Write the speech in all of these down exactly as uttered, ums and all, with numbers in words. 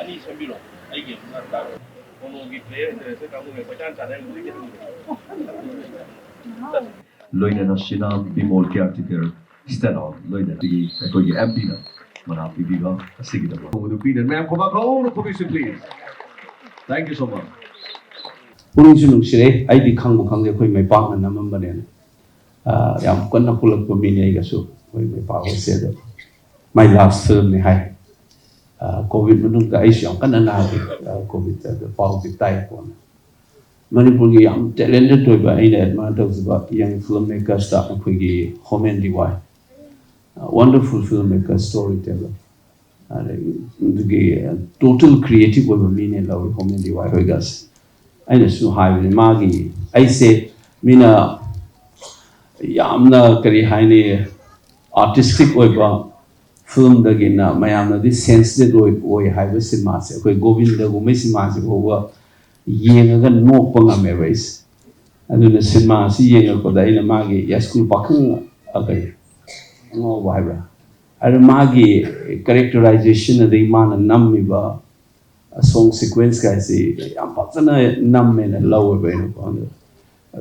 ꯑꯅꯤ ꯁꯦꯝꯕꯤꯔꯣ꯫ ꯑꯩꯒꯤ ꯑꯃ ꯇꯥꯔꯣ꯫ ꯃꯣꯅꯣꯒꯤ player ꯏꯟꯇꯔꯦꯁꯇꯦꯠ ꯀꯥꯡꯕꯨꯒ ꯀꯣꯏꯆꯥꯟ ꯆꯥꯟꯅꯔꯒ ꯍꯧꯖꯤꯛꯀꯤ ꯍꯪꯕꯗꯣ꯫ ꯂꯣꯏꯅꯅ ꯁꯤꯅꯥꯝ ꯕꯤꯃꯣꯜ caretaker stand on ꯂꯣꯏꯅꯅ ꯑꯩꯈꯣꯏꯒꯤ ꯑꯦꯝ ꯄꯤꯅ ꯃꯅꯥ ꯄꯤꯕꯤꯕ ꯑꯁꯤꯒꯤꯗꯃꯛ ꯅꯨꯄꯤꯅ ꯃꯌꯥꯝ ꯈꯨꯕꯥꯛ ꯍꯧꯅ ꯈꯨꯕꯤꯁꯤ please. Thank you so much. ꯄꯨꯛꯅꯤꯡꯁꯨ ꯅꯨꯡꯁꯤꯔꯦ꯫ ꯑꯩꯗꯤ ꯈꯪꯕꯨ ꯈꯪꯗꯦ, ꯑꯩꯈꯣꯏ ꯃꯩꯄꯥꯛꯅ ꯅꯝꯃꯝꯕꯅꯦꯅ꯫ ꯑ, ꯌꯥꯝ ꯀꯟꯅ ꯄꯨꯜꯂꯛꯄ ꯃꯤꯅꯤ ꯑꯩꯒꯁꯨ, ꯑꯩꯈꯣꯏ ꯃꯩꯄꯥꯛ ꯍꯣꯏꯁꯦ꯫ ꯑꯗꯣ my last filmꯅꯤ ꯍꯥꯏ꯫ ꯑ, ꯀꯣꯚꯤꯗ ꯃꯅꯨꯡꯗ ꯑꯩꯁꯨ ꯌꯥꯝ ꯀꯟꯅ ꯅꯥꯈꯤ꯫ ꯑ, ꯀꯣꯚꯤꯗ ꯑꯗꯨ ꯄꯥꯎꯗꯤ ꯇꯥꯏ ꯀꯣꯟꯅ꯫ ꯃꯅꯤꯄꯨꯔꯒꯤ ꯌꯥꯝ talented ꯑꯣꯏꯕ, ꯑꯩꯅ admire ꯇꯧꯖꯕ young filmmakersꯇ ꯑꯩꯈꯣꯏꯒꯤ ꯍꯣꯃꯦꯟ ꯗꯤ ꯋꯥꯏ꯫ Wonderful filmmaker, storyteller꯫ ꯑꯗꯒꯤ ꯑꯗꯨꯒꯤ total creative ꯑꯣꯏꯕ ꯃꯤꯅꯦ ꯂꯧꯔꯤ ꯍꯣꯃꯦꯟ ꯗꯤ ꯋꯥꯏ ꯍꯣꯏꯒꯁꯦ꯫ ꯑꯩꯅꯁꯨ ꯍꯥꯏꯕꯅꯤ, ꯃꯥꯒꯤ, ꯑꯩꯁꯦ ꯃꯤꯅ ꯌꯥꯝꯅ ꯀꯔꯤ ꯍꯥꯏꯅꯤ, artistic ꯑꯣꯏꯕ filmꯗꯒꯤꯅ ꯃꯌꯥꯝꯅꯗꯤ sensitive ꯑꯣꯏ, ꯑꯣꯏ ꯍꯥꯏꯕ ꯁꯤꯅꯦꯃꯥꯁꯦ, ꯑꯩꯈꯣꯏ ꯒꯣꯕꯤꯟꯗꯒꯨꯝꯕꯩ ꯁꯤꯅꯦꯃꯥꯁꯦ ꯐꯥꯎꯕ ꯌꯦꯡꯉꯒ ꯅꯣꯛꯄ ꯉꯝꯃꯦꯕ ꯑꯩꯁꯦ꯫ ꯑꯗꯨꯅ ꯁꯤꯅꯦꯃꯥꯁꯤ ꯌꯦꯡꯉꯛꯄꯗ ꯑꯩꯅ ꯃꯥꯒꯤ ꯌꯥꯏꯁ꯭ꯀꯨꯜ ꯄꯥꯈꯪ, ꯑ, ꯀꯔꯤ, ꯑꯉꯥꯎꯕ ꯍꯥꯏꯕ꯭ꯔꯥ? ꯑꯗꯨ ꯃꯥꯒꯤ characterization ꯑꯗꯩ ꯃꯥꯅ ꯅꯝꯃꯤꯕ song sequence ꯀꯥꯏꯁꯤ ꯌꯥꯝ ꯐꯖꯅ ꯅꯝꯃꯦꯅ ꯂꯧꯋꯦꯕ ꯑꯩꯅꯀꯣ꯫ ꯑꯗꯨ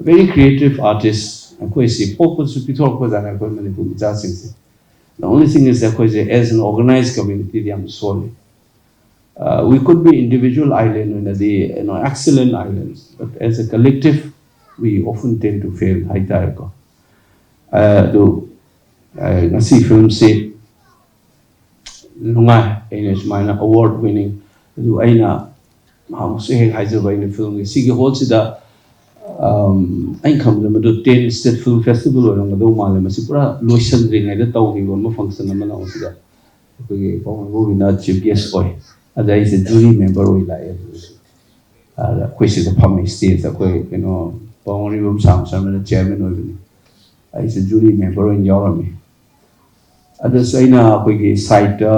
very creative artist ꯑꯩꯈꯣꯏꯁꯤ ꯄꯣꯛꯄꯁꯨ ꯄꯤꯊꯣꯔꯛꯄꯖꯥꯠꯅꯤ ꯑꯩꯈꯣꯏ Manipur ꯃꯆꯥꯁꯤꯡꯁꯦ꯫ The only thing is ꯑꯩꯈꯣꯏꯁꯦ as an organized communityꯗꯤ ꯌꯥꯝ ꯁꯣꯜꯂꯤ꯫ Uh, we could be individual island ꯑꯣꯏꯅꯗꯤ, you know, excellent islands, but as a collective we often tend to fail ꯍꯥꯏꯇꯥꯔꯦꯀꯣ꯫ ꯑꯗꯨ, ꯑ, ꯉꯁꯤ filmꯁꯤ ꯅꯨꯡꯉꯥꯏ꯫ ꯑꯩꯅ ꯁꯨꯃꯥꯏꯅ award winning, ꯑꯗꯨ ꯑꯩꯅ ꯑꯃꯨꯛꯁꯨ ꯍꯦꯛ ꯍꯥꯏꯖꯕ ꯑꯩꯅ ꯐꯤꯂꯝꯒꯤ ꯁꯤꯒꯤ ꯍꯣꯜꯁꯤꯗ, ꯑꯩꯅ ꯈꯟꯕꯗ ꯃꯗꯨ ꯇꯦꯟ ꯁ꯭ꯇꯦꯠ ꯐꯤꯜꯝ ꯐꯦꯁꯇꯤꯚꯦꯜ ꯑꯣꯏꯔꯝꯒꯗꯧ ꯃꯥꯜꯂꯦ꯫ ꯃꯁꯤ ꯄꯨꯔꯥ ꯂꯣꯏꯁꯤꯟꯗ꯭ꯔꯤꯉꯩꯗ ꯇꯧꯈꯤꯕ ꯑꯃ ꯐꯪꯁꯟ ꯑꯃꯅ ꯃꯁꯤꯗ ꯑꯩꯈꯣꯏꯒꯤ ꯄꯥꯎꯃꯤꯕꯣꯒꯤꯅ ꯆꯤꯐ ꯒꯦꯁ ꯑꯣꯏ꯫ ꯑꯗ ꯑꯩꯁꯦ ꯖꯨꯔꯤ ꯃꯦꯝꯕꯔ ꯑꯣꯏ ꯂꯥꯛꯑꯦ꯫ ꯑꯗ ꯑꯩꯈꯣꯏ ꯁꯤꯗ ꯐꯝꯃꯤ ꯁ꯭ꯇꯦꯖꯇ ꯑꯩꯈꯣꯏ ꯀꯩꯅꯣ ꯄꯥꯎꯃꯤꯕꯣꯝ ꯁꯥꯝ ꯁꯔꯃꯅ ꯆꯤꯌꯔꯃꯦꯟ ꯑꯣꯏꯕꯅꯤ꯫ ꯑꯩꯁꯦ ꯖꯨꯔꯤ ꯃꯦꯝꯕꯔ ꯑꯣꯏꯅ ꯌꯥꯎꯔꯝꯃꯤ꯫ ꯑꯗꯨꯁꯨ ꯑꯩꯅ ꯑꯩꯈꯣꯏꯒꯤ ꯁꯥꯏꯠꯇ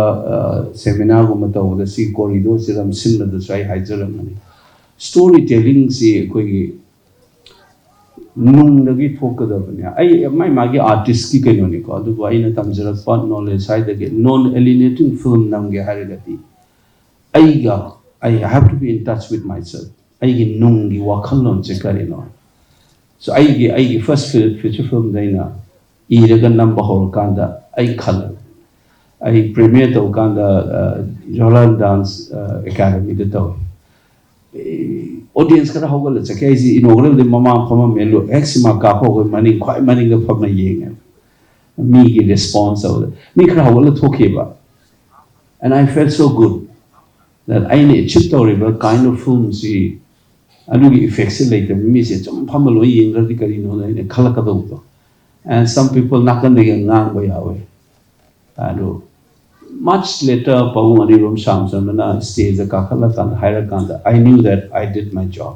ꯁꯦꯃꯤꯅꯥꯔꯒꯨꯝꯕ ꯇꯧꯕꯗ ꯁꯤ ꯀꯣꯔꯤꯗꯣꯔꯁꯤꯗ ꯑꯗꯨꯝ ꯁꯤꯟꯕꯗꯁꯨ ꯑꯩ ꯍꯥꯏꯖꯔꯝꯒꯅꯤ꯫ ꯁ꯭ꯇꯣꯔꯤ ꯇꯦꯂꯤꯡꯁꯤ ꯑꯩꯈꯣꯏꯒꯤ ꯅꯨꯡꯗꯒꯤ ꯊꯣꯛꯀꯗꯕꯅꯦ꯫ ꯑꯩ ꯃꯥꯏ ꯃꯥꯒꯤ ꯑꯥꯔꯇꯤꯁꯀꯤ ꯀꯩꯅꯣꯅꯤꯀꯣ, ꯑꯗꯨꯕꯨ ꯑꯩꯅ ꯇꯝꯖꯔꯛꯄ ꯅꯣꯂꯦꯖ ꯍꯥꯏꯔꯒꯗꯤ ꯅꯣꯟ ꯑꯦꯂꯤꯅꯦꯇꯤꯡ ꯐꯤꯂꯝ ꯅꯝꯒꯦ ꯍꯥꯏꯔꯒꯗꯤ ꯑꯩꯒ I have to be in touch with myself꯫ ꯑꯩꯒꯤ ꯅꯨꯡꯒꯤ ꯋꯥꯈꯜꯂꯣꯟꯁꯦ ꯀꯔꯤꯅꯣ? ꯁꯣ ꯑꯩꯒꯤ ꯑꯩꯒꯤ ꯐꯥꯔꯁ ꯐꯤꯆꯔ ꯐꯤꯂꯝꯗ ꯑꯩꯅ ꯏꯔꯒ ꯅꯝꯕ ꯍꯧꯔꯀꯥꯟꯗ ꯑꯩ ꯈꯜꯂꯦ꯫ ꯑꯩ ꯄ꯭ꯔꯤꯃꯤꯌꯔ ꯇꯧꯀꯥꯟꯗ ꯖꯋꯥꯍꯔꯂꯥꯜ ꯗꯥꯟꯁ ꯑꯦꯀꯥꯗꯃꯤꯗ ꯇꯧꯋꯤ꯫ ꯑꯣꯗꯤꯌꯦꯟꯁ ꯈꯔ ꯍꯧꯒꯠꯂ ꯆꯠꯈꯤ꯫ ꯑꯩꯁꯤ ꯏꯅꯣꯒ꯭ꯔꯦꯜꯗꯤ ꯃꯃꯥꯡ ꯐꯝꯃꯝꯃꯦ꯫ ꯂꯣ-, ꯍꯦꯛ ꯁꯤꯃꯥ ꯀꯥꯞꯄ ꯑꯩꯈꯣꯏ ꯃꯅꯤꯡ, ꯈ꯭ꯋꯥꯏ ꯃꯅꯤꯡꯗ ꯐꯝꯃ ꯌꯦꯡꯉꯦ꯫ ꯃꯤꯒꯤ ꯔꯦꯁꯄꯣꯟꯁ ꯇꯧꯕꯗ ꯃꯤ ꯈꯔ ꯍꯧꯒꯠꯂ ꯊꯣꯛꯈꯤꯕ꯫ And I felt so good that ꯑꯩꯅ ꯑꯦꯆꯤꯞ ꯇꯧꯔꯤꯕ ꯀꯥꯏꯟ ꯑꯣꯐ ꯐꯤꯜꯝꯁꯤ ꯑꯗꯨꯒꯤ ꯏꯐꯦꯛꯁꯦ ꯂꯩꯇꯕ꯫ ꯃꯤꯁꯦ ꯁꯨꯝ ꯐꯝꯃ ꯂꯣꯏ ꯌꯦꯡꯈ꯭ꯔꯗꯤ ꯀꯔꯤꯅꯣꯅ ꯑꯩꯅ ꯈꯜꯂꯛꯀꯗꯧꯕꯗꯣ꯫ And some people ꯅꯥꯀꯟꯗꯒꯤ ꯉꯥꯡꯕ ꯌꯥꯎꯋꯦ꯫ ꯑꯗꯨ much later ꯄꯥꯕꯨꯡ ꯑꯅꯤꯔꯣꯝ ꯁꯥꯝꯆꯟꯕꯅ ꯁ꯭ꯇꯦꯖꯇ ꯀꯥꯈꯠꯂꯀꯥꯟꯗ ꯍꯥꯏꯔꯀꯥꯟꯗ I knew that I did my job꯫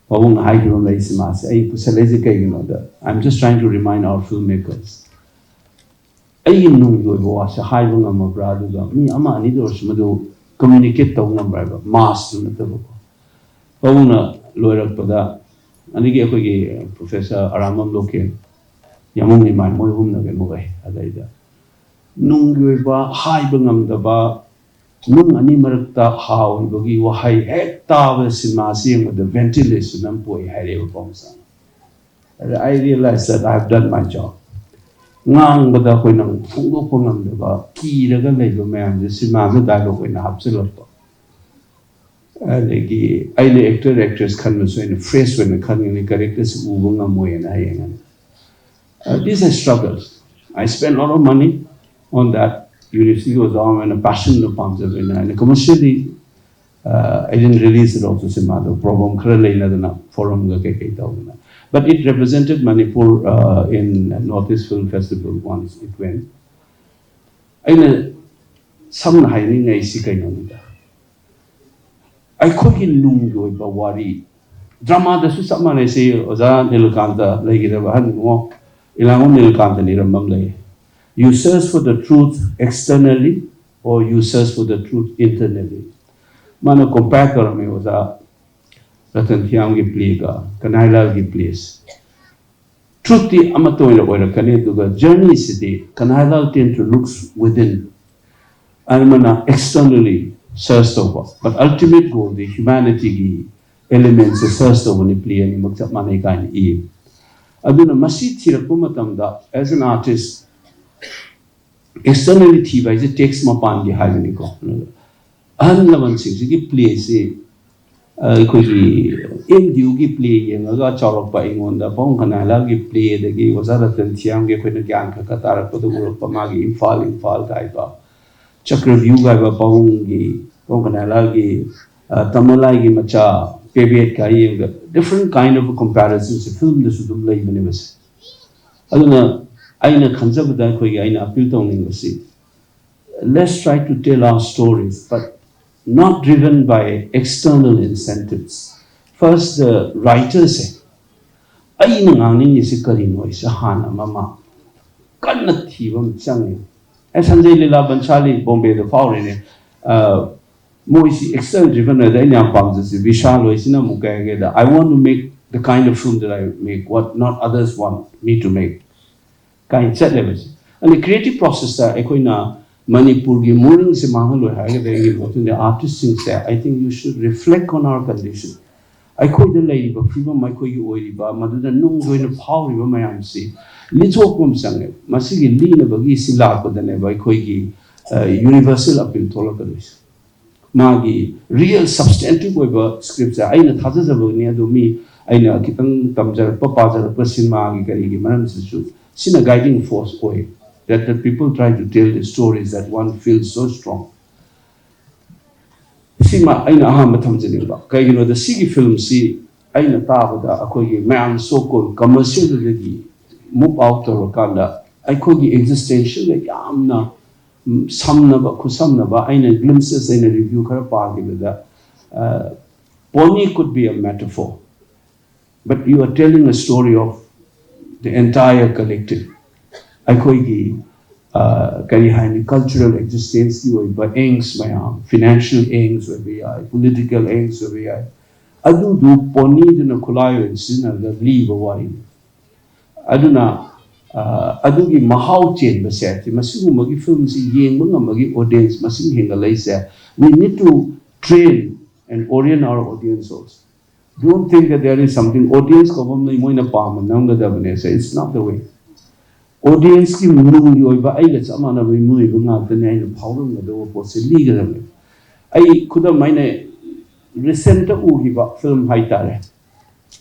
ꯄꯥꯕꯨꯡꯅ ꯍꯥꯏꯈꯤꯕ ꯑꯃ ꯂꯩ, ꯁꯤꯃꯥꯁꯦ ꯑꯩ ꯄꯨꯁꯜꯂꯛꯏꯁꯦ ꯀꯩꯒꯤꯅꯣꯗ, I am just trying to remind our filmmakers꯫ ꯑꯩꯒꯤ ꯅꯨꯡꯒꯤ ꯑꯣꯏꯕ ꯋꯥꯁꯦ ꯍꯥꯏꯕ ꯉꯝꯃꯕ꯭ꯔꯥ? ꯑꯗꯨꯒ ꯃꯤ ꯑꯃ ꯑꯅꯤꯗ ꯑꯣꯏꯔꯁꯨ ꯃꯗꯨ ꯀꯝꯃ꯭ꯌꯨꯅꯤꯀꯦꯠ ꯇꯧꯕ ꯉꯝꯕ꯭ꯔꯥ ꯍꯥꯏꯕ, ꯃꯥꯁꯇꯨ ꯅꯠꯇꯕꯀꯣ꯫ ꯄꯥꯕꯨꯡꯅ ꯂꯣꯏꯔꯛꯄꯗ, ꯑꯗꯒꯤ ꯑꯩꯈꯣꯏꯒꯤ ꯄ꯭ꯔꯣꯐꯦꯁꯔ ꯑꯔꯥꯝꯕꯝ ꯂꯣꯀꯦꯜ, ꯌꯥꯃꯨꯡ ꯏꯃꯥꯏ, ꯃꯣꯏ ꯑꯍꯨꯝꯅ ꯀꯩꯅꯣ ꯑꯣꯏ꯫ ꯑꯗꯩꯗ ꯅꯨꯡꯒꯤ ꯑꯣꯏꯕ ꯍꯥꯏꯕ ꯉꯝꯗꯕ ꯅꯨꯡ ꯑꯅꯤ ꯃꯔꯛꯇ ꯍꯥꯎꯔꯤꯕꯒꯤ ꯋꯥꯍꯩ ꯍꯦꯛ ꯇꯥꯕꯗ ꯁꯤꯅꯦꯃꯥꯁꯤ ꯌꯦꯡꯕꯗ ꯚꯦꯟꯇꯤꯂꯦꯁꯟ ꯑꯃ ꯄꯣꯛꯏ ꯍꯥꯏꯔꯛꯑꯦꯕ ꯄꯥꯎꯃꯤꯁꯥꯅ꯫ ꯑꯗ I realized that I have done my job꯫ ꯉꯥꯡꯕꯗ ꯑꯩꯈꯣꯏꯅ ꯐꯣꯡꯗꯣꯛꯄ ꯉꯝꯗꯕ ꯀꯤꯔꯒ ꯂꯩꯕ ꯃꯌꯥꯝꯁꯦ ꯁꯤꯅꯦꯃꯥꯗ ꯗꯥꯏꯂꯣꯛ ꯑꯣꯏꯅ ꯍꯥꯞꯆꯤꯜꯂꯛꯄ꯫ ꯑꯗꯒꯤ ꯑꯩꯅ ꯑꯦꯛꯇꯔ ꯑꯦꯛꯇ꯭ꯔꯦꯁ ꯈꯟꯕꯁꯨ ꯑꯩꯅ ꯐ꯭ꯔꯦꯁ ꯑꯣꯏꯅ ꯈꯟꯒꯅꯤ, ꯀꯦꯔꯦꯛꯇꯔꯁꯤ ꯎꯕ ꯉꯝꯃꯣꯏꯅ ꯍꯌꯦꯡ꯫ Uh, these are struggles. I spent a lot of money on that. ꯌꯨꯅꯤꯚꯔꯁꯤꯇꯤꯒꯤ ꯑꯣꯖꯥ ꯑꯃ ꯑꯣꯏꯅ ꯄꯦꯁꯟꯗꯣ ꯄꯥꯝꯖꯕꯅꯤꯅ ꯑꯩꯅ ꯀꯃꯔꯁꯤꯌꯦꯜꯂꯤ Uh, I didn't release it also, ꯁꯤꯃꯥꯗꯣ ꯄ꯭ꯔꯣꯕ꯭ꯂꯦꯝ ꯈꯔ ꯂꯩꯅꯗꯅ ꯐꯣꯔꯝꯒ ꯀꯩꯀꯩ ꯇꯧꯗꯅ, but it represented Manipur uh, in North East Film Festival once it went. ꯑꯩꯅ ꯁꯝꯅ ꯍꯥꯏꯅꯤꯡꯉꯤꯁꯤ ꯀꯩꯅꯣꯅꯤꯗ, ꯑꯩꯈꯣꯏꯒꯤ ꯅꯨꯡꯒꯤ ꯑꯣꯏꯕ ꯋꯥꯔꯤ, ꯗ꯭ꯔꯃꯥꯗꯁꯨ ꯆꯞ ꯃꯥꯟꯅꯩ꯫ ꯁꯤ ꯑꯣꯖꯥ ꯅꯤꯂꯀꯥꯟꯇ ꯂꯩꯈꯤꯗꯕ ꯑꯍꯟ ꯏꯕꯨꯡꯉꯣ, ꯏꯂꯥꯡꯕꯝ ꯅꯤꯂꯀꯥꯟꯇꯅ ꯏꯔꯝꯕ ꯑꯃ ꯂꯩ, "You search for the truth externally or you search for the truth internally?" ꯃꯥꯅ ꯀꯣꯝꯄꯦꯌꯔ ꯇꯧꯔꯝꯃꯤ ꯑꯣꯖꯥ ꯔꯇꯟ ꯊꯤꯌꯥꯝꯒꯤ ꯄ꯭ꯂꯦꯒ ꯀꯅꯥꯏꯂꯥꯜꯒꯤ ꯄ꯭ꯂꯦꯁꯦ꯫ ꯇ꯭ꯔꯨꯠꯇꯤ ꯑꯃꯠꯇ ꯑꯣꯏꯅ ꯑꯣꯏꯔꯛꯀꯅꯤ, ꯑꯗꯨꯒ ꯖꯔꯅꯤꯁꯤꯗꯤ ꯀꯅꯥꯏꯂꯥꯜ tend to looks within, ꯑꯃꯅ externally search ꯇꯧꯕ, but ultimate goalꯗꯤ humanityꯒꯤ elementꯁꯦ search ꯇꯧꯕꯅꯤ ꯄ꯭ꯂꯦ ꯑꯅꯤꯃꯛ ꯆꯞ ꯃꯥꯟꯅꯩ ꯀꯥꯏꯅ ꯏꯌꯦ꯫ ꯑꯗꯨꯅ ꯃꯁꯤ ꯊꯤꯔꯛꯄ ꯃꯇꯝꯗ, as an artist, externally ꯊꯤꯕ ꯍꯥꯏꯁꯦ ꯇꯦꯛꯁ ꯃꯄꯥꯟꯒꯤ ꯍꯥꯏꯕꯅꯤꯀꯣ꯫ ꯑꯍꯜ ꯂꯃꯟꯁꯤꯡꯁꯤꯒꯤ ꯄ꯭ꯂꯦꯁꯤ ꯑꯩꯈꯣꯏꯒꯤ ꯑꯦꯝ ꯗꯤ ꯌꯨꯒꯤ ꯄ꯭ꯂꯦ ꯌꯦꯡꯉꯒ ꯆꯥꯎꯔꯛꯄ ꯑꯩꯉꯣꯟꯗ ꯄꯥꯕꯨꯡ ꯀꯅꯥꯏꯂꯥꯜꯒꯤ ꯄ꯭ꯂꯦ, ꯑꯗꯒꯤ ꯑꯣꯖꯥ ꯔꯇꯟ ꯊꯤꯌꯥꯝꯒꯤ ꯑꯩꯈꯣꯏꯅ ꯒ꯭ꯌꯥꯟ ꯈꯔ ꯈꯔ ꯇꯥꯔꯛꯄꯗ ꯎꯔꯛꯄ ꯃꯥꯒꯤ ꯏꯝꯐꯥꯜ ꯏꯝꯐꯥꯜ ꯀꯥꯏꯕ, ꯆꯀ꯭ꯔꯚ꯭ꯌꯨ ꯀꯥꯏꯕ ꯄꯥꯕꯨꯡꯒꯤ, ꯄꯥꯕꯨꯡ ꯀꯅꯥꯏꯂꯥꯜꯒꯤ, ꯑ, ꯇꯃꯂꯥꯏꯒꯤ ꯃꯆꯥ, ꯄꯦꯕꯦꯠ ꯀꯥꯏ ꯌꯦꯡꯕꯗ different kind of comparisonꯁꯦ ꯐꯤꯂꯝꯗꯁꯨ ꯑꯗꯨꯝ ꯂꯩꯕꯅꯦꯕꯁꯦ꯫ ꯑꯗꯨꯅ ꯑꯩꯅ ꯈꯟꯖꯕꯗ ꯑꯩꯈꯣꯏꯒꯤ, ꯑꯩꯅ appeal ꯇꯧꯅꯤꯡꯕꯁꯤ, let's try to tell our stories, but not driven by external incentives. First, the writerꯁꯦ, ꯑꯩꯅ ꯉꯥꯡꯅꯤꯡꯉꯤꯁꯤ ꯀꯔꯤꯅꯣ ꯍꯥꯏꯁꯦ ꯍꯥꯟꯅ ꯃꯃꯥ ꯀꯟꯅ ꯊꯤꯕ ꯑꯃ ꯆꯪꯉꯦ꯫ ꯑꯦ, ꯁꯟꯖꯌ ꯂꯤꯂꯥ ꯕꯟꯁꯥꯂꯤ ꯕꯣꯝꯕꯦꯗ ꯐꯥꯎꯔꯤꯅꯦ꯫ ꯑ, ꯃꯣꯏꯁꯤ external driven ꯑꯣꯏꯗ, ꯑꯩꯅ ꯌꯥꯝ ꯄꯥꯝꯖꯁꯤ ꯕꯤꯁꯥꯜ ꯍꯣꯏꯁꯤꯅ ꯑꯃꯨꯛ ꯀꯩ ꯍꯥꯏꯒꯦꯗ, "I want to make the kind of film that I make, what not others want me to make" ꯀꯥꯏꯅ ꯆꯠꯂꯦꯕꯁꯦ꯫ ꯑꯗꯩ creative processꯇ ꯑꯩꯈꯣꯏꯅ ꯃꯅꯤꯄꯨꯔꯒꯤ ꯃꯣꯔꯅꯤꯡꯁꯦ ꯃꯥꯡꯍꯜꯂꯣꯏ ꯍꯥꯏꯔꯒꯗꯤ, ꯑꯩꯒꯤ ꯃꯣꯠꯇꯗꯤ artistꯁꯤꯡꯁꯦ, I think you should reflect on our condition. ꯑꯩꯈꯣꯏꯗ ꯂꯩꯔꯤꯕ ꯐꯤꯕꯝ, ꯑꯩꯈꯣꯏꯒꯤ ꯑꯣꯏꯔꯤꯕ ꯃꯗꯨꯗ ꯅꯨꯡꯒꯤ ꯑꯣꯏꯅ ꯐꯥꯎꯔꯤꯕ ꯃꯌꯥꯝꯁꯤ ꯂꯤꯊꯣꯛꯄ ꯑꯃ ꯆꯪꯉꯦ꯫ ꯃꯁꯤꯒꯤ ꯂꯤꯅꯕꯒꯤ ꯁꯤ ꯂꯥꯛꯄꯗꯅꯦꯕ ꯑꯩꯈꯣꯏꯒꯤ, ꯑ, universal appeal ꯊꯣꯛꯂꯛꯀꯗꯣꯏꯁꯦ꯫ ꯃꯥꯒꯤ real substantive ꯑꯣꯏꯕ scriptꯁꯦ ꯑꯩꯅ ꯊꯥꯖꯖꯕꯅꯤ, ꯑꯗꯨ ꯃꯤ, ꯑꯩꯅ ꯈꯤꯇꯪ ꯇꯝꯖꯔꯛꯄ, ꯄꯥꯖꯔꯛꯄ ꯁꯤꯅꯦꯃꯥꯒꯤ ꯀꯔꯤꯒꯤ ꯃꯔꯝꯁꯤꯁꯨ ꯁꯤꯅ guiding force ꯑꯣꯏ, that the people try to tell the stories that one feels so strong. ꯁꯤꯃ ꯑꯩꯅ ꯑꯍꯥꯟꯕ ꯊꯝꯖꯅꯤꯡꯕ꯫ ꯀꯩꯒꯤꯅꯣꯗ, ꯁꯤꯒꯤ ꯐꯤꯂꯝꯁꯤ ꯑꯩꯅ ꯇꯥꯕꯗ ꯑꯩꯈꯣꯏꯒꯤ ꯃꯌꯥꯝ so called commercialꯗꯒꯤ move out ꯇꯧꯔꯀꯥꯟꯗ ꯑꯩꯈꯣꯏꯒꯤ existentialꯒ ꯌꯥꯝꯅ, ꯎꯝ, ꯁꯝꯅꯕ, ꯈꯨꯠꯁꯝꯅꯕ, ꯑꯩꯅ glimpses, ꯑꯩꯅ review ꯈꯔ ꯄꯥꯈꯤꯕꯗ, uh, Pony could be a metaphor, but you are telling a story of the entire collective. ꯑꯩꯈꯣꯏꯒꯤ, ꯑ, ꯀꯔꯤ ꯍꯥꯏꯅꯤ, cultural existenceꯀꯤ ꯑꯣꯏꯕ angst ꯃꯌꯥꯝ, financial angst ꯑꯣꯏꯕ ꯌꯥꯏ, political angst ꯑꯣꯏꯕ ꯌꯥꯏ, ꯑꯗꯨꯗꯨ Ponyꯗꯨꯅ ꯈꯨꯠꯂꯥꯏ ꯑꯣꯏꯅ ꯁꯤꯖꯤꯟꯅꯔꯒ ꯂꯤꯕ ꯋꯥꯔꯤꯅꯤ꯫ ꯑꯗꯨꯅ, ꯑ, ꯑꯗꯨꯒꯤ ꯃꯍꯥꯎ ꯆꯦꯟꯕꯁꯦ, ꯃꯁꯤꯒꯨꯝꯕꯒꯤ ꯐꯤꯂꯝꯁꯤ ꯌꯦꯡꯕ ꯉꯝꯕꯒꯤ audience ꯃꯁꯤꯡ ꯍꯦꯟꯒꯠꯂꯛꯏꯁꯦ, we need to train and orient our audience also. Don't think that there is something, audience ꯀꯧꯕ ꯑꯃ ꯂꯩ, ꯃꯣꯏꯅ ꯄꯥꯝꯕ ꯅꯝꯒꯗꯕꯅꯦ꯫ So it's not the way. Audienceꯀꯤ ꯅꯨꯡꯒꯤ ꯑꯣꯏꯕ, ꯑꯩꯒ ꯆꯞ ꯃꯥꯟꯅꯕ ꯃꯤꯑꯣꯏꯕ ꯉꯥꯛꯇꯅꯦ ꯑꯩꯅ ꯐꯥꯎꯔꯝꯒꯗꯧꯕ ꯄꯣꯠꯁꯦ ꯂꯤꯒꯗꯕꯅꯦ꯫ ꯑꯩ ꯈꯨꯗꯝ ꯑꯩꯅ recentꯇ ꯎꯈꯤꯕ ꯐꯤꯂꯝ ꯍꯥꯏꯇꯥꯔꯦ,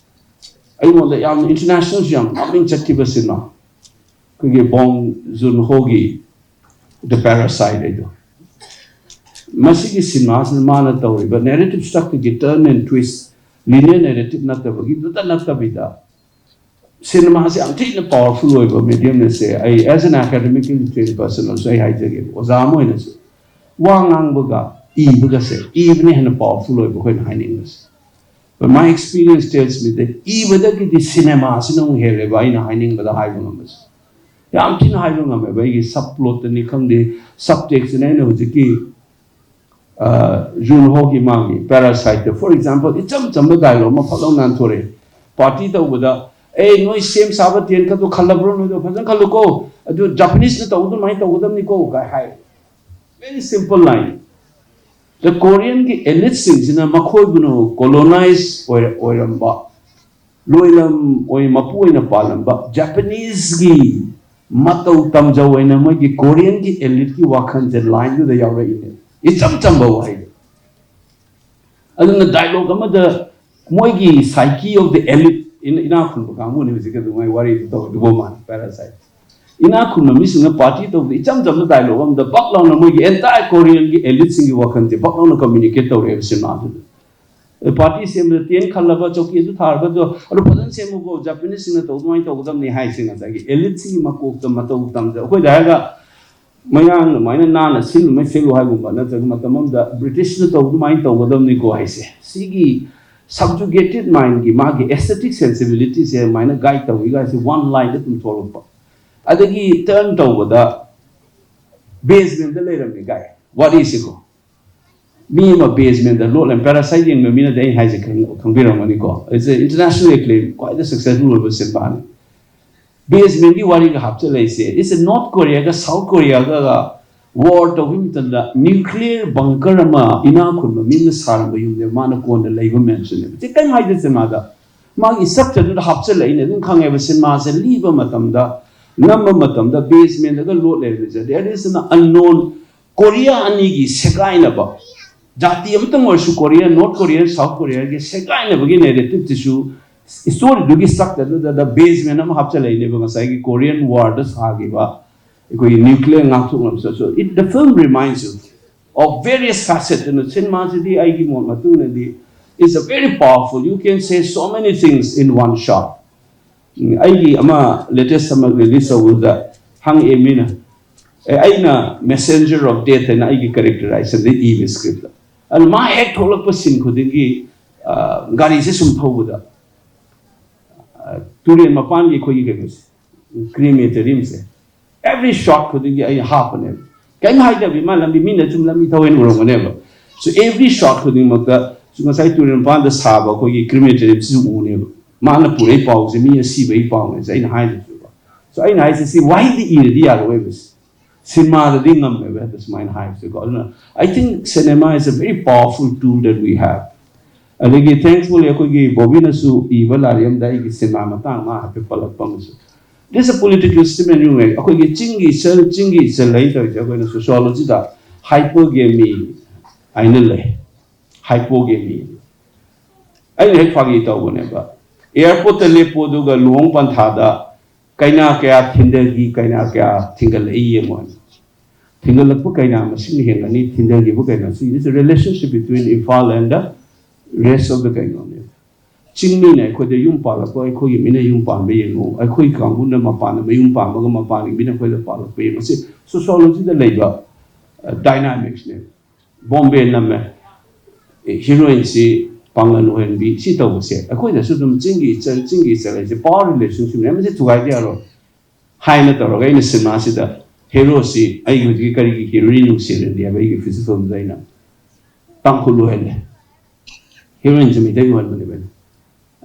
ꯑꯩꯉꯣꯟꯗ ꯌꯥꯝꯅ internationalꯁꯨ ꯌꯥꯝ ꯃꯃꯤꯡ ꯆꯠꯈꯤꯕ ꯁꯤꯅꯦꯃꯥ, ꯑꯩꯈꯣꯏꯒꯤ ꯕꯣꯡ ꯖꯨꯟ ꯍꯣꯒꯤ The Parasite ꯍꯥꯏꯗꯣ꯫ ꯃꯁꯤꯒꯤ ꯁꯤꯅꯦꯃꯥꯁꯤꯗ ꯃꯥꯅ ꯇꯧꯔꯤꯕ narrative structureꯒꯤ turn and twist, linear narrative ꯅꯠꯇꯕꯒꯤꯗꯨꯗ ꯅꯠꯇꯕꯤꯗ, ꯁꯤꯅꯦꯃꯥꯁꯦ ꯌꯥꯝ ꯊꯤꯅ powerful ꯑꯣꯏꯕ mediumꯅꯦ꯫ ꯁꯦ ꯑꯩ as an academically trained person ꯑꯃꯁꯨ ꯑꯩ ꯍꯥꯏꯖꯒꯦ, ꯑꯣꯖꯥ ꯑꯃ ꯑꯣꯏꯅꯁꯨ ꯋꯥ ꯉꯥꯡꯕꯒ ꯏꯕꯒꯁꯦ, ꯏꯕꯅ ꯍꯦꯟꯅ powerful ꯑꯣꯏꯕ ꯑꯩꯈꯣꯏꯅ ꯍꯥꯏꯅꯤꯡꯕꯁꯦ꯫ But my experience tells me that ꯏꯕꯗꯒꯤꯗꯤ ꯁꯤꯅꯦꯃꯥꯁꯤꯅ ꯑꯃꯨꯛ ꯍꯦꯜꯂꯦꯕ ꯑꯩꯅ ꯍꯥꯏꯅꯤꯡꯕꯗ ꯍꯥꯏꯕ ꯉꯝꯕꯁꯦ꯫ ꯌꯥꯝ ꯊꯤꯅ ꯍꯥꯏꯕ ꯉꯝꯃꯦꯕ꯫ ꯑꯩꯒꯤ subplotꯇꯅꯤ ꯈꯪꯗꯦ, subtextꯇꯅꯤ, ꯑꯩꯅ ꯍꯧꯖꯤꯛꯀꯤ, ꯑ, ꯖꯨꯟ ꯍꯣꯒꯤ ꯃꯥꯒꯤ Parasiteꯇ, for example, ꯏꯆꯝ ꯆꯝꯕ dialogue ꯑꯃ ꯐꯠ ꯂꯥꯎ ꯅꯥꯟꯊꯣꯔꯛꯑꯦ꯫ Party ꯇꯧꯕꯗ, "ꯑꯦ, ꯅꯣꯏ ꯁꯦꯝ ꯁꯥꯕ tent ꯈꯛꯇꯣ ꯈꯜꯂꯕ꯭ꯔꯣ? ꯅꯣꯏꯗꯣ ꯐꯖꯅ ꯈꯜꯂꯨꯀꯣ, ꯑꯗꯨ Japaneseꯅ ꯇꯧꯕ ꯑꯗꯨꯃꯥꯏꯅ ꯇꯧꯒꯗꯕꯅꯤꯀꯣ" ꯀꯥꯏ ꯍꯥꯏ꯫ Very simple line. The Koreanꯒꯤ eliteꯁꯤꯡꯁꯤꯅ ꯃꯈꯣꯏꯕꯨꯅ colonize ꯑꯣꯏꯔ-, ꯑꯣꯏꯔꯝꯕ, ꯂꯣꯏꯂꯝ ꯑꯣꯏ ꯃꯄꯨ ꯑꯣꯏꯅ ꯄꯥꯜꯂꯝꯕ Japaneseꯀꯤ ꯃꯇꯧ ꯇꯝꯖꯧ ꯍꯥꯏꯅ ꯃꯣꯏꯒꯤ Koreanꯒꯤ eliteꯀꯤ ꯋꯥꯈꯜꯁꯦ lineꯗꯨꯗ ꯌꯥꯎꯔꯛꯏꯅꯦ꯫ ꯏꯆꯝ ꯆꯝꯕ ꯋꯥꯍꯩꯗ꯫ ꯑꯗꯨꯅ dialogue ꯑꯃꯗ ꯃꯣꯏꯒꯤ psyche of the elite, ꯏꯅ-, ꯏꯅꯥꯛ ꯈꯨꯟꯕ ꯀꯥꯡꯕꯨꯅꯤ ꯍꯧꯖꯤꯛ ꯑꯗꯨꯃꯥꯏꯅ ꯋꯥꯔꯤꯗꯨ ꯇꯧꯔꯤꯗꯨꯕꯨ ꯃꯥꯅ Parasite꯫ ꯏꯅꯥꯛ ꯈꯨꯟꯕ ꯃꯤꯁꯤꯡꯅ ꯄꯥꯔꯇꯤ ꯇꯧꯕꯗ ꯏꯆꯝ ꯆꯝꯕ ꯗꯥꯏꯂꯣꯛ ꯑꯃꯗ ꯕꯛ ꯂꯥꯎꯅ ꯃꯣꯏꯒꯤ ꯑꯦꯟꯇꯥꯏ ꯀꯣꯔꯤꯌꯟꯒꯤ ꯑꯦꯂꯤꯠꯁꯤꯡꯒꯤ ꯋꯥꯈꯜꯁꯦ ꯕꯛ ꯂꯥꯎꯅ ꯀꯝꯃ꯭ꯌꯨꯅꯤꯀꯦꯠ ꯇꯧꯔꯛꯑꯦꯕ ꯁꯤꯅꯦꯃꯥꯗꯨꯗ꯫ ꯄꯥꯔꯇꯤ ꯁꯦꯝꯕꯗ ꯇꯦꯟ ꯈꯜꯂꯕ, ꯆꯧꯀꯤ ꯑꯗꯨ ꯊꯥꯔꯕꯗꯣ ꯑꯗꯨ ꯐꯖꯅ ꯁꯦꯝꯃꯨꯀꯣ, ꯖꯄꯥꯅꯤꯁꯁꯤꯡꯅ ꯇꯧ ꯑꯗꯨꯃꯥꯏꯅ ꯇꯧꯒꯗꯕꯅꯤ ꯍꯥꯏꯁꯤꯡ ꯉꯁꯥꯏꯒꯤ ꯑꯦꯂꯤꯠꯁꯤꯡꯒꯤ ꯃꯀꯣꯛꯇ ꯃꯇꯧ ꯇꯝꯖ ꯑꯩꯈꯣꯏꯗ ꯍꯥꯏꯔꯒ ꯃꯌꯥꯡ ꯑꯗꯨꯃꯥꯏꯅ ꯅꯥꯟꯅ ꯁꯤꯜꯂꯨ ꯃꯩ ꯁꯤꯜꯂꯨ ꯍꯥꯏꯒꯨꯝꯕ ꯅꯠꯇ꯭ꯔꯒ ꯃꯇꯝ ꯑꯃꯗ ꯕ꯭ꯔꯤꯇꯤꯁꯅ ꯇꯧ ꯑꯗꯨꯃꯥꯏꯅ ꯇꯧꯒꯗꯕꯅꯤꯀꯣ ꯍꯥꯏꯁꯦ ꯁꯤꯒꯤ subjugated mindꯒꯤ ꯃꯥꯒꯤ aesthetic sensibilityꯁꯦ ꯑꯗꯨꯃꯥꯏꯅ ꯒꯥꯏꯗ ꯇꯧꯏꯒ ꯍꯥꯏꯁꯦ ꯋꯥꯟ ꯂꯥꯏꯟꯗ ꯑꯗꯨꯝ ꯊꯣꯛꯂꯛꯄ꯫ ꯑꯗꯒꯤ ꯇꯔꯟ ꯇꯧꯕꯗ ꯕꯦꯁꯃꯦꯟꯗ ꯂꯩꯔꯝꯃꯦ ꯒꯥꯏ ꯋꯥꯔꯤꯁꯤꯀꯣ꯫ ꯃꯤ ꯑꯃ ꯕꯦꯁꯃꯦꯟꯗ ꯂꯣꯠꯂꯦ꯫ ꯄꯦꯔꯥꯁꯥꯏꯠ ꯌꯦꯡꯕ ꯃꯤꯅꯗꯤ ꯑꯩ ꯍꯥꯏꯁꯦ ꯈꯪ- ꯈꯪꯕꯤꯔꯝꯒꯅꯤꯀꯣ꯫ It's a international acclaim, ꯈ꯭ꯋꯥꯏꯗꯩ successful ꯑꯣꯏꯕ ꯁꯤꯅꯦꯃꯥꯅꯤ꯫ ꯕꯦꯁꯃꯦꯟꯒꯤ ꯋꯥꯔꯤꯒ ꯍꯥꯞꯆꯤꯜꯂꯛꯏꯁꯦ, it's a North Koreaꯒ South Koreaꯒ ꯋꯥꯔ ꯇꯧꯕ ꯃꯇꯝꯗ ꯅ꯭ꯌꯨꯀ꯭ꯂꯤꯌꯔ ꯕꯪꯀꯔ ꯑꯃ ꯏꯅꯥꯛ ꯈꯨꯟꯕ ꯃꯤꯅ ꯁꯥꯔꯝꯕ ꯌꯨꯝꯅꯦ ꯃꯥꯅ ꯀꯣꯟꯅ ꯂꯩꯕ ꯃꯦꯟꯁꯟꯅꯦꯕ꯫ ꯁꯤ ꯀꯔꯤꯝ ꯍꯥꯏꯗꯦ ꯁꯤꯅꯦꯃꯥꯗ꯫ ꯃꯥꯒꯤ structureꯗꯨꯗ ꯍꯥꯞꯆꯤꯜꯂꯛꯏꯅꯦ꯫ ꯑꯗꯨꯝ ꯈꯪꯉꯦꯕ ꯁꯤꯅꯦꯃꯥꯁꯦ ꯂꯤꯕ ꯃꯇꯝꯗ, ꯅꯝꯕ ꯃꯇꯝꯗ ꯕꯦꯁꯃꯦꯟꯗꯒ load ꯂꯩꯔꯝꯃꯤꯁꯦ꯫ There is an unknown Korea ꯑꯅꯤꯒꯤ ꯁꯦꯒꯥꯏꯅꯕ, ꯖꯥꯇꯤ ꯑꯃꯇꯪ ꯑꯣꯏꯔꯁꯨ Korea, North Korea, South Koreaꯒꯤ ꯁꯦꯒꯥꯏꯅꯕꯒꯤ narrativeꯁꯤꯁꯨ storyꯗꯨꯒꯤ structureꯗꯨꯗ basement ꯑꯃ ꯍꯥꯞꯆꯤꯜꯂꯛꯏꯅꯦꯕ ꯉꯁꯥꯏꯒꯤ Korean warꯗ ꯁꯥꯈꯤꯕ ꯑꯩꯈꯣꯏꯒꯤ ꯅ꯭ꯌꯨꯀ꯭ꯂꯤꯌꯔ ꯉꯥꯛꯊꯣꯛꯅꯕ꯫ So it, the film reminds you of various facets. ꯑꯗꯨꯅ ꯁꯤꯅꯦꯃꯥꯁꯤꯗꯤ ꯑꯩꯒꯤ ꯃꯣꯠ ꯃꯇꯨꯡ ꯏꯟꯅꯗꯤ is a very powerful, you can say so many things in one shot. ꯎꯝ, ꯑꯩꯒꯤ ꯑꯃ latest ꯑꯃ release ꯇꯧꯕꯗꯨꯗ ꯍꯪꯉꯛꯑꯦ ꯃꯤꯅ, ꯑꯦ, ꯑꯩꯅ Messenger of Death ꯍꯥꯏꯅ ꯑꯩꯒꯤ characterization ꯏꯕ scriptꯇ꯫ ꯑꯗꯨ ꯃꯥ ꯍꯦꯛ ꯊꯣꯛꯂꯛꯄ scene ꯈꯨꯗꯤꯡꯒꯤ, ꯑ, ꯒꯥꯔꯤꯁꯦ ꯁꯨꯝ ꯊꯧꯕꯗ, ꯑ, ꯇꯨꯔꯦꯜ ꯃꯄꯥꯟꯒꯤ ꯑꯩꯈꯣꯏꯒꯤ ꯀꯩꯅꯣꯁꯦ, crematoriumꯁꯦ, every shot ꯈꯨꯗꯤꯡꯒꯤ ꯑꯩ ꯍꯥꯞꯄꯅꯦꯕ꯫ ꯀꯩꯝ ꯍꯥꯏꯗꯕꯤ ꯃꯥ ꯂꯝꯕꯤ, ꯃꯤꯅ ꯁꯨꯝ ꯂꯝꯕꯤ ꯊꯧꯋꯦꯅ ꯎꯔꯝꯒꯅꯦꯕ꯫ So every shot ꯈꯨꯗꯤꯡꯃꯛꯇ ꯉꯁꯥꯏ ꯇꯨꯔꯦꯜ ꯃꯄꯥꯟꯗ ꯁꯥꯕ ꯑꯩꯈꯣꯏꯒꯤ crematoriumꯁꯤꯁꯨ ꯎꯅꯦꯕ꯫ ꯃꯥꯅ ꯄꯨꯔꯛꯏ ꯄꯥꯎꯁꯦ ꯃꯤ ꯑꯁꯤꯕꯒꯤ ꯄꯥꯎꯅꯦꯁꯦ ꯑꯩꯅ ꯍꯥꯏꯗꯣꯏꯁꯦꯀꯣ꯫ So ꯑꯩꯅ ꯍꯥꯏꯁꯦ ꯁꯤ ꯋꯥꯍꯩꯗ ꯏꯔꯗꯤ ꯌꯥꯔꯣꯏꯕ꯫ ꯁꯤꯅꯦꯃꯥꯗꯗꯤ ꯉꯝꯃꯦꯕ ꯍꯦꯛꯇ ꯁꯨꯃꯥꯏꯅ ꯍꯥꯏꯕꯁꯦꯀꯣ꯫ ꯑꯗꯨꯅ I think cinema is a very powerful tool that we have. ꯑꯗꯒꯤ thankfully ꯑꯩꯈꯣꯏꯒꯤ ꯕꯣꯕꯤꯅꯁꯨ ꯏꯕ ꯂꯥꯏꯔꯤꯛ ꯑꯃꯗ ꯑꯩꯒꯤ ꯁꯤꯅꯦꯃꯥ ꯃꯇꯥꯡ ꯑꯃ ꯍꯥꯏꯐꯦꯠ ꯄꯜꯂꯛꯄ ꯑꯃꯁꯨ꯫ This is a political statement you make. ꯑꯩꯈꯣꯏꯒꯤ ꯆꯤꯡꯒꯤ ꯏꯆꯜ, ꯆꯤꯡꯒꯤ ꯏꯆꯜ ꯍꯥꯏꯅ ꯇꯧꯔꯤꯁꯦ ꯑꯩꯈꯣꯏꯅ sociologyꯗ hypergamy ꯍꯥꯏꯅ ꯂꯩ꯫ Hypogamy꯫ ꯑꯩꯅ ꯍꯦꯛ ꯐꯥꯒꯤ ꯇꯧꯕꯅꯦꯕ꯫ Airportꯇ ꯂꯦꯞꯄꯣ ꯑꯗꯨꯒ ꯂꯨꯍꯣꯡ ꯄꯟꯊꯥꯗ ꯀꯩꯅꯥ ꯀꯌꯥ ꯊꯤꯟꯊꯈꯤ, ꯀꯩꯅꯥ ꯀꯌꯥ ꯊꯤꯡꯒꯠꯂꯛꯏ ꯌꯦꯡꯉꯣ ꯍꯥꯏꯅ꯫ ꯊꯤꯡꯒꯠꯂꯛꯄ ꯀꯩꯅꯥ ꯃꯁꯤꯡꯅ ꯍꯦꯟꯒꯅꯤ, ꯊꯤꯟꯊꯈꯤꯕ ꯀꯩꯅꯥꯁꯤ is relationship between Imphal and the rest of the ꯀꯩꯅꯣꯅꯦ꯫ ꯆꯤꯡꯃꯤꯅ ꯑꯩꯈꯣꯏꯗ ꯌꯨꯝ ꯄꯥꯜꯂꯛꯄ, ꯑꯩꯈꯣꯏꯒꯤ ꯃꯤꯅ ꯌꯨꯝ ꯄꯥꯟꯕ ꯌꯦꯡꯉꯨ, ꯑꯩꯈꯣꯏ ꯀꯥꯡꯕꯨꯅ ꯃꯄꯥꯟꯗ ꯃꯌꯨꯝ ꯄꯥꯟꯕꯒ ꯃꯄꯥꯟꯒꯤ ꯃꯤꯅ ꯑꯩꯈꯣꯏꯗ ꯄꯥꯜꯂꯛꯄ ꯌꯦꯡꯉꯨ꯫ ꯁꯤ ꯁꯣꯁꯤꯌꯣꯂꯣꯖꯤꯗ ꯂꯩꯕ ꯗꯥꯏꯅꯥꯃꯤꯛꯁꯅꯦ꯫ ꯕꯣꯝꯕꯦ ꯅꯝꯃꯦ, ꯍꯤꯔꯣꯏꯟꯁꯤ ꯄꯥꯡꯒꯜ ꯑꯣꯏꯍꯟꯕꯤ, ꯁꯤ ꯇꯧꯕꯁꯦ ꯑꯩꯈꯣꯏꯗꯁꯨ ꯑꯗꯨꯝ ꯆꯤꯡꯒꯤ ꯏꯆꯜ, ꯆꯤꯡꯒꯤ ꯏꯆꯜ ꯍꯥꯏꯁꯦ ꯄꯋꯥꯔ ꯔꯤꯂꯦꯁꯟꯁꯤꯞꯅꯦ, ꯃꯁꯤ ꯊꯨꯒꯥꯏꯗ ꯌꯥꯔꯣꯏ ꯍꯥꯏꯅ ꯇꯧꯔꯒ ꯑꯩꯅ ꯁꯤꯅꯦꯃꯥꯁꯤꯗ ꯍꯦꯔꯣꯁꯤ ꯑꯩꯒꯤ ꯍꯧꯖꯤꯛꯀꯤ ꯀꯔꯤꯒꯤ ꯍꯤꯔꯣꯏꯟ ꯅꯨꯡꯁꯤꯔꯗꯤ ꯍꯥꯏꯕ ꯑꯩꯒꯤ ꯐꯤꯖꯤꯀꯦꯜꯗꯨꯗ ꯑꯩꯅ ꯇꯥꯡꯈꯨꯜ ꯑꯣꯏꯍꯜꯂꯦ꯫ ꯍꯤꯔꯣꯏꯟꯁꯦ ꯃꯩꯇꯩ ꯑꯣꯏꯍꯟꯕꯅꯦꯕ ꯑꯩꯅ꯫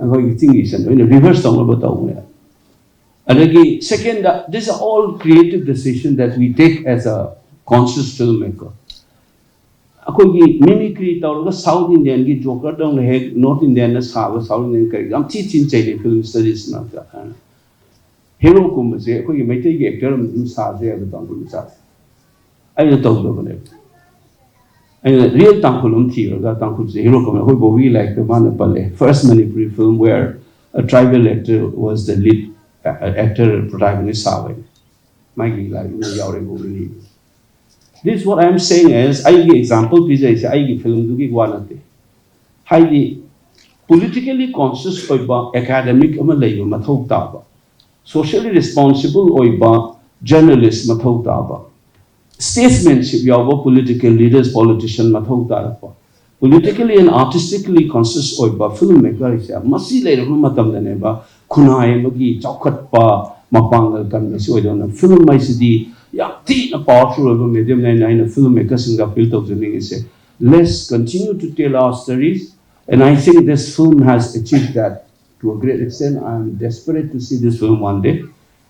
ꯑꯩꯈꯣꯏꯒꯤ ꯆꯤꯡꯒꯤ ꯏꯆꯜ ꯑꯩꯅ ꯔꯤꯚꯔꯁ ꯇꯧꯅꯕ ꯇꯧꯕꯅꯦ꯫ ꯑꯗꯒꯤ second, this are all creative decision that we take as a conscious filmmaker. ꯑꯩꯈꯣꯏꯒꯤ ꯃꯤꯃꯤꯀ꯭ꯔꯤ ꯇꯧꯔꯒ ꯁꯥꯎꯠ ꯏꯟꯗꯤꯌꯟꯒꯤ ꯖꯣꯀꯔꯗꯧꯅ ꯍꯦꯛ ꯅꯣꯔꯠ ꯏꯟꯗꯤꯌꯟꯅ ꯁꯥꯕ ꯁꯥꯎꯠ ꯏꯟꯗꯤꯌꯟ ꯀꯔꯤ ꯌꯥꯝ ꯊꯤ ꯊꯤꯅ ꯆꯩꯔꯦ ꯐꯤꯂꯝ ꯁ꯭ꯇꯗꯤꯁ ꯃꯔꯛꯇ꯫ ꯍꯦꯔꯣꯒꯨꯝꯕꯁꯦ ꯑꯩꯈꯣꯏꯒꯤ ꯃꯩꯇꯩꯒꯤ ꯑꯦꯛꯇꯔ ꯑꯃ ꯑꯗꯨꯝ ꯁꯥꯁꯦ ꯍꯥꯏꯕ ꯇꯥꯡꯈꯨꯜ ꯃꯆꯥꯁꯦ ꯑꯩꯅ ꯇꯧꯗꯕꯅꯦꯕ꯫ ꯑꯩꯅ ꯔꯤꯌꯦꯜ ꯇꯥꯡꯈꯨꯜ ꯑꯃ ꯊꯤꯔꯒ ꯇꯥꯡꯈꯨꯜꯁꯦ ꯍꯦꯔꯣ ꯀꯧꯅ ꯑꯩꯈꯣꯏ ꯕꯣꯕꯤꯒꯤ ꯂꯥꯏꯔꯤꯛꯇ ꯃꯥꯅ ꯄꯜꯂꯦ, first Manipuri film where a tribal actor was the lead actor, protagonist ꯁꯥꯕ ꯍꯥꯏꯅ꯫ ꯃꯥꯒꯤ ꯂꯥꯏꯔꯤꯛ ꯑꯃ ꯌꯥꯎꯔꯦ ꯕꯣꯕꯤꯒꯤ꯫ This what I am saying is ꯑꯩꯒꯤ ꯑꯦꯛꯖꯥꯝꯄꯜ ꯄꯤꯖꯔꯤꯁꯦ ꯑꯩꯒꯤ ꯐꯤꯂꯝꯗꯨꯒꯤ ꯋꯥ ꯅꯠꯇꯦ꯫ ꯍꯥꯏꯗꯤ ꯄꯣꯂꯤꯇꯤꯀꯦꯜꯂꯤ ꯀꯣꯟꯁꯤꯌꯁ ꯑꯣꯏꯕ ꯑꯦꯀꯥꯗꯃꯤꯛ ꯑꯃ ꯂꯩꯕ ꯃꯊꯧ ꯇꯥꯕ, ꯁꯣꯁꯤꯌꯦꯜꯂꯤ ꯔꯦꯁꯄꯣꯟꯁꯤꯕꯜ ꯑꯣꯏꯕ ꯖꯔꯅꯦꯂꯤꯁ ꯃꯊꯧ ꯇꯥꯕ, ꯁ꯭ꯇꯦꯠꯁꯃꯦꯟꯁꯤꯞ ꯌꯥꯎꯕ ꯄꯣꯂꯤꯇꯤꯀꯦꯜ ꯂꯤꯗꯔꯁ, ꯄꯣꯂꯤꯇꯤꯁꯤꯌꯟ ꯃꯊꯧ ꯇꯥꯔꯛꯄ, ꯄꯣꯂꯤꯇꯤꯀꯦꯜꯂꯤ ꯑꯦꯟ ꯑꯥꯔꯇꯤꯁꯇꯤꯛꯂꯤ ꯀꯣꯟꯁꯤꯌꯁ ꯑꯣꯏꯕ ꯐꯤꯜꯝ ꯃꯦꯀꯔꯁꯦ ꯃꯁꯤ ꯂꯩꯔꯕ ꯃꯇꯝꯗꯅꯦꯕ ꯈꯨꯟꯅꯥꯏ ꯑꯃꯒꯤ ꯆꯥꯎꯈꯠꯄ ꯃꯄꯥꯡꯒꯜ ꯀꯟꯕꯁꯤ ꯑꯣꯏꯗꯧꯅ꯫ ꯐꯤꯜꯝ ꯍꯥꯏꯁꯤꯗꯤ ꯌꯥꯝ ꯊꯤꯅ ꯄꯋꯥꯔꯐꯨꯜ ꯑꯣꯏꯕ ꯃꯦꯗꯤꯌꯝꯅꯦ ꯍꯥꯏꯅ ꯑꯩꯅ ꯐꯤꯜꯝ ꯃꯦꯀꯔꯁꯤꯡꯗ ꯑꯄꯤꯜ ꯇꯧꯖꯅꯤꯡꯉꯤꯁꯦ꯫ Let's continue to tell our stories, and I think this film has achieved that to a great extent. I am desperate to see this film one day.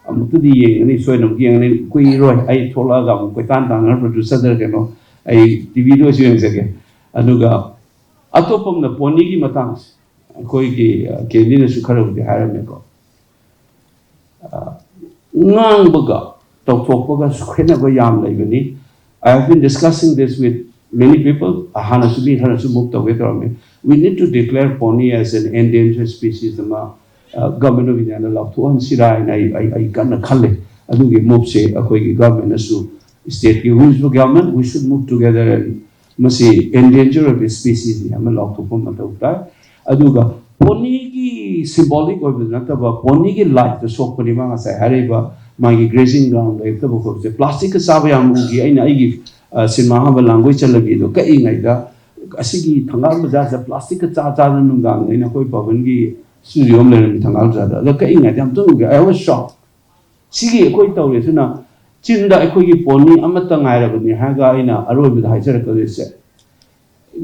ꯑꯃꯨꯛꯇꯗꯤ ꯌꯦꯡꯒꯅꯤ, ꯁꯣꯏꯗꯅ ꯑꯃꯨꯛ ꯌꯦꯡꯒꯅꯤ꯫ ꯀꯨꯏꯔꯣꯏ, ꯑꯩ ꯊꯣꯛꯂꯛꯑꯒ ꯑꯃꯨꯛ ꯀꯣꯏꯇꯥꯟ ꯇꯥꯟꯅꯔ ꯄ꯭ꯔꯣꯗ꯭ꯌꯨꯁꯔꯗ ꯀꯩꯅꯣ ꯑꯩ ꯇꯤꯚꯤꯗ ꯑꯣꯏꯁꯨ ꯌꯦꯡꯖꯒꯦ꯫ ꯑꯗꯨꯒ ꯑꯇꯣꯞꯄ ꯑꯃꯅ ꯄꯣꯅꯤꯒꯤ ꯃꯇꯥꯡꯁꯦ꯫ ꯑꯩꯈꯣꯏꯒꯤ ꯀꯦꯟꯗꯤꯅꯁꯨ ꯈꯔꯕꯨꯗꯤ ꯍꯥꯏꯔꯝꯃꯦꯀꯣ꯫ ꯉꯥꯡꯕꯒ ꯇꯧꯊꯣꯛꯄꯒꯁꯨ ꯈꯦꯠꯅꯕ ꯌꯥꯝ ꯂꯩꯕꯅꯤ꯫ I have been discussing this with many people. ꯍꯥꯟꯅꯁꯨ ꯃꯤ ꯈꯔꯁꯨ ꯃꯨꯚ ꯇꯧꯒꯦ ꯇꯧꯔꯝꯃꯤ꯫ We need to declare pony as an endangered species ꯑꯃ, Government of Indiaꯅ ꯂꯥꯎꯊꯣꯛꯍꯟꯁꯤꯔꯥ ꯍꯥꯏꯅ ꯑꯩ ꯑꯩ ꯑꯩ ꯀꯟꯅ ꯈꯜꯂꯦ꯫ ꯑꯗꯨꯒꯤ moveꯁꯦ ꯑꯩꯈꯣꯏꯒꯤ governmentꯅꯁꯨ, stateꯀꯤ rules of government, we should move together and ꯃꯁꯤ endanger ꯑꯣꯏꯕ speciesꯅꯤ ꯑꯃ ꯂꯥꯎꯊꯣꯛꯄ ꯃꯊꯧ ꯇꯥꯏ꯫ ꯑꯗꯨꯒ ponyꯒꯤ symbolic ꯑꯣꯏꯕꯗ ꯅꯠꯇꯕ ponyꯒꯤ lifeꯇ ꯁꯣꯛꯄꯅꯤ꯫ ꯃꯥ ꯉꯁꯥꯏ ꯍꯥꯏꯔꯛꯏꯕ ꯃꯥꯒꯤ grazing ground ꯂꯩꯔꯛꯇꯕ ꯈꯣꯠꯄꯁꯦ꯫ Plasticꯀ ꯆꯥꯕ ꯌꯥꯝ ꯎꯈꯤ꯫ ꯑꯩꯅ ꯑꯩꯒꯤ ꯑ, ꯁꯤꯅꯦꯃꯥ ꯑꯍꯥꯟꯕ ꯂꯥꯡꯒꯣꯏ ꯆꯠꯂꯕꯤꯗꯣ ꯀꯛꯏꯉꯩꯗ ꯑꯁꯤꯒꯤ ꯊꯪꯒꯥꯜ ꯕꯖꯥꯔꯁꯦ plasticꯀ ꯆꯥ ꯆꯥꯗꯅ ꯅꯨꯡꯗꯥꯡꯗ ꯑꯩꯅ ꯑꯩꯈꯣꯏ ꯄꯥꯕꯟꯒꯤ studio ꯑꯃ ꯂꯩꯔꯝꯃꯤ ꯊꯪꯒꯥꯜ ꯕꯖꯥꯔꯗ꯫ ꯑꯗ ꯀꯛꯏꯉꯩꯗ ꯌꯥꯝ ꯇꯨꯝꯒꯦ꯫ I was shocked꯫ ꯁꯤꯒꯤ ꯑꯩꯈꯣꯏ ꯇꯧꯔꯤꯁꯤꯅ ꯆꯤꯟꯗ ꯑꯩꯈꯣꯏꯒꯤ pony ꯑꯃꯠꯇ ꯉꯥꯏꯔꯕꯅꯤ ꯍꯥꯏꯔꯒ ꯑꯩꯅ ꯑꯔꯣꯏꯕꯗ ꯍꯥꯏꯖꯔꯛꯀꯗꯣꯏꯁꯦ,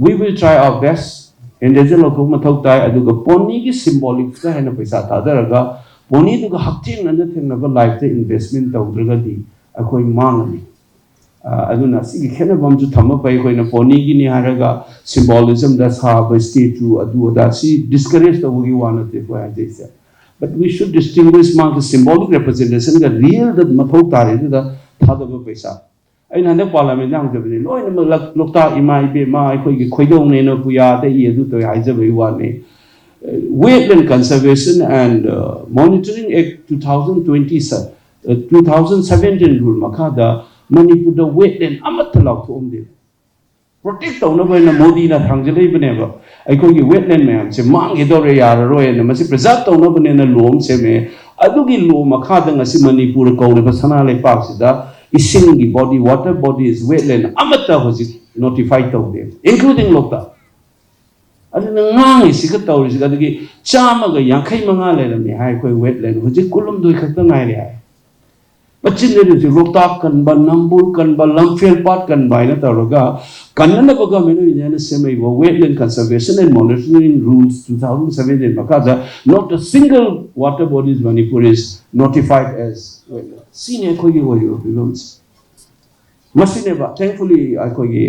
we will try our best꯫ Endanger ꯂꯧꯊꯣꯛꯄ ꯃꯊꯧ ꯇꯥꯏ꯫ ꯑꯗꯨꯒ ponyꯒꯤ symbolicꯇ ꯍꯦꯟꯅ ꯄꯩꯁꯥ ꯊꯥꯗꯔꯒ ponyꯗꯨꯒ ꯍꯛꯊꯦꯡꯅꯅ ꯊꯦꯡꯅꯕ lifeꯇ investment ꯇꯧꯗ꯭ꯔꯒꯗꯤ ꯑꯩꯈꯣꯏ ꯃꯥꯡꯉꯅꯤ꯫ ꯑ, ꯑꯗꯨꯅ ꯁꯤꯒꯤ ꯈꯦꯠꯅꯕ ꯑꯃꯁꯨ ꯊꯝꯕ ꯐꯩ꯫ ꯑꯩꯈꯣꯏꯅ ponyꯒꯤꯅꯤ ꯍꯥꯏꯔꯒ symbolismꯗ ꯁꯥꯕ statue ꯑꯗꯨ ꯑꯗꯥ ꯁꯤ discourage ꯇꯧꯕꯒꯤ ꯋꯥ ꯅꯠꯇꯦ ꯑꯩꯈꯣꯏ ꯍꯥꯏꯖꯩꯁꯦ꯫ But we should distinguish ꯃꯥꯒꯤ symbolic representationꯒ realꯗ ꯃꯊꯧ ꯇꯥꯔꯤꯗꯨꯗ ꯊꯥꯗꯕ ꯄꯩꯁꯥ꯫ ꯑꯩꯅ ꯍꯟꯗꯛ parliamentꯗ ꯍꯪꯖꯕꯅꯤ, ꯂꯣꯏꯅꯃꯛ ꯂꯛ-, ꯂꯣꯛꯇꯥꯛ ꯏꯃꯥ ꯏꯕꯦꯝꯃ ꯑꯩꯈꯣꯏꯒꯤ ꯈꯣꯏꯗꯧꯅꯦꯅ ꯄꯨꯌꯥꯗ ꯏ ꯑꯗꯨ ꯇꯧꯏ ꯍꯥꯏꯖꯕꯒꯤ ꯋꯥꯅꯤ꯫ Wetland Conservation and, uh, Monitoring Act two thousand twenty, uh, two thousand seventeen rule ꯃꯈꯥꯗ ꯃꯅꯤꯄꯨꯔꯗ wetland ꯑꯃꯠꯇ ꯂꯥꯎꯊꯣꯛꯑꯝꯗꯦ꯫ Protect ꯇꯧꯅꯕ ꯍꯥꯏꯅ ꯃꯣꯗꯤꯅ ꯊꯥꯡꯖꯜꯂꯛꯏꯕꯅꯦꯕ꯫ ꯑꯩꯈꯣꯏꯒꯤ wetland ꯃꯌꯥꯝꯁꯦ ꯃꯥꯡꯈꯤꯗꯧꯔꯦ, ꯌꯥꯔꯔꯣꯏꯅ, ꯃꯁꯤ preserve ꯇꯧꯅꯕꯅꯦꯅ law ꯑꯃ ꯁꯦꯝꯃꯦ꯫ ꯑꯗꯨꯒꯤ law ꯃꯈꯥꯗ ꯉꯁꯤ ꯃꯅꯤꯄꯨꯔ ꯀꯧꯔꯤꯕ ꯁꯅꯥ ꯂꯩꯄꯥꯛꯁꯤꯗ ꯏꯁꯤꯡꯒꯤ body, water bodies, wetland ꯑꯃꯠꯇ ꯍꯧꯖꯤꯛ notify ꯇꯧꯗꯦ, including ꯂꯣꯛꯇꯥꯛ꯫ ꯑꯗꯨꯅ ꯉꯥꯡꯉꯤꯁꯤꯒ ꯇꯧꯔꯤꯁꯤꯒ, ꯑꯗꯨꯒꯤ ꯆꯥꯝꯃꯒ ꯌꯥꯡꯈꯩ ꯃꯉꯥ ꯂꯩꯔꯝꯃꯦ ꯍꯥꯏ ꯑꯩꯈꯣꯏ wetland, ꯍꯧꯖꯤꯛ ꯀꯨꯟꯍꯨꯝꯗꯣꯏ ꯈꯛꯇ ꯉꯥꯏꯔꯦ ꯍꯥꯏ꯫ ꯃꯆꯤꯟꯗꯗꯤ ꯍꯧꯖꯤꯛ ꯂꯣꯛꯇꯥꯛ ꯀꯟꯕ, ꯅꯝꯕꯨꯜ ꯀꯟꯕ, ꯂꯝꯐꯦꯜ ꯄꯥꯠ ꯀꯟꯕ ꯍꯥꯏꯅ ꯇꯧꯔꯒ ꯀꯟꯅꯅꯕ government of Indiaꯅ ꯁꯦꯝꯃꯛꯏꯕ Wetland Conservation and Monitoring Rules two thousand seventeen ꯃꯈꯥꯗ not a single water bodies Manipur is notified as wetland꯫ ꯁꯤꯅꯤ ꯑꯩꯈꯣꯏꯒꯤ ꯑꯣꯏꯔꯤꯕ ꯐꯤꯕꯝꯁꯦ꯫ ꯃꯁꯤꯅꯦꯕ, thankfully, ꯑꯩꯈꯣꯏꯒꯤ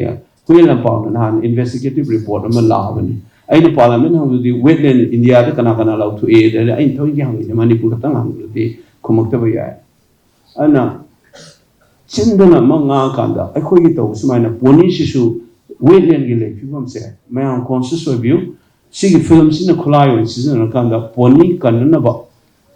ꯍꯨꯏꯌꯦꯟ ꯂꯟꯄꯥꯎꯅ ꯅꯍꯥꯟ investigative report ꯑꯃ ꯂꯥꯛꯑꯕꯅꯤ꯫ ꯑꯩꯅ parliament ꯍꯪꯕꯗꯤ wetland Indiaꯗ ꯀꯅꯥ ꯀꯅꯥ ꯂꯥꯎꯊꯣꯛꯏ, ꯑꯗꯨꯗ ꯑꯩꯅ ꯊꯑꯣꯏꯒꯤ ꯍꯪꯉꯤꯅꯦ, ꯃꯅꯤꯄꯨꯔ ꯈꯛꯇꯪ ꯍꯪꯕꯗꯗꯤ ꯈꯨꯝꯃꯛꯇꯕ ꯌꯥꯏ꯫ ꯑꯗꯨꯅ ꯆꯤꯟꯗꯅ ꯑꯃ ꯉꯥꯡꯉꯀꯥꯟꯗ ꯑꯩꯈꯣꯏꯒꯤ ꯇꯧꯕ ꯁꯨꯃꯥꯏꯅ ponyꯁꯤꯁꯨ wetlandꯒꯤ ꯂꯩ ꯐꯤꯕꯝꯁꯦ ꯃꯌꯥꯝ conscious ꯑꯣꯏꯕꯤꯌꯨ꯫ ꯁꯤꯒꯤ ꯐꯤꯂꯝꯁꯤꯅ ꯈꯨꯠꯂꯥꯏ ꯑꯣꯏꯅ ꯁꯤꯖꯤꯟꯅꯔꯀꯥꯟꯗ ꯄꯣꯅꯤ ꯀꯟꯅꯅꯕ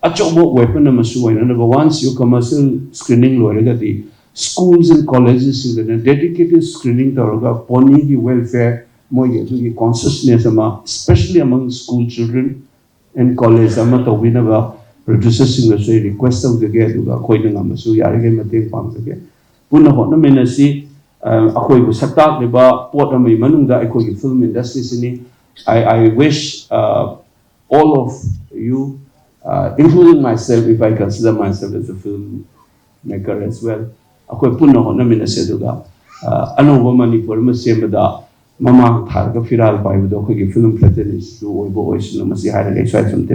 ꯑꯆꯧꯕ weapon ꯑꯃꯁꯨ ꯑꯣꯏꯅꯅꯕ, once you commercial screening ꯂꯣꯏꯔꯒꯗꯤ schools and collegesꯁꯤꯡꯗꯅ dedicated screening ꯇꯧꯔꯒ ꯄꯣꯅꯤꯒꯤ welfare, ꯃꯣꯏꯒꯤ ꯑꯗꯨꯒꯤ consciousness ꯑꯃ, especially among school children and college ꯑꯃ ꯇꯧꯕꯤꯅꯕ producerꯁꯤꯡꯗꯁꯨ ꯑꯩ request ꯇꯧꯖꯒꯦ, ꯑꯗꯨꯒ ꯑꯩꯈꯣꯏꯅ ꯉꯝꯃꯁꯨ ꯌꯥꯔꯤꯈꯩ ꯃꯇꯦꯡ ꯄꯥꯡꯖꯒꯦ꯫ ꯄꯨꯟꯅ ꯍꯣꯠꯅꯃꯤꯟꯅꯁꯤ꯫ ꯑ, ꯑꯩꯈꯣꯏꯕꯨ ꯁꯛꯇꯥꯛꯂꯤꯕ ꯄꯣꯠ ꯑꯃꯒꯤ ꯃꯅꯨꯡꯗ ꯑꯩꯈꯣꯏꯒꯤ film industryꯁꯤꯅꯤ꯫ I, I wish, uh, all of you, uh, including myself, if I consider myself as a filmmaker as well, ꯑꯩꯈꯣꯏ ꯄꯨꯟꯅ ꯍꯣꯠꯅꯃꯤꯟꯅꯁꯦ, ꯑꯗꯨꯒ, uh, ꯑꯅꯧꯕ ꯃꯅꯤꯄꯨꯔ ꯑꯃ ꯁꯦꯝꯕꯗ ꯃꯃꯥꯡ ꯊꯥꯔꯒ ꯐꯤꯔꯥꯜ ꯄꯥꯏꯕꯗꯣ ꯑꯩꯈꯣꯏꯒꯤ film fraternity ꯑꯣꯏꯕ ꯑꯣꯏꯁꯅꯨ꯫ ꯃꯁꯤ ꯍꯥꯏꯔꯒ ꯑꯩ ꯁ꯭ꯋꯥꯏꯗ ꯁꯨꯝ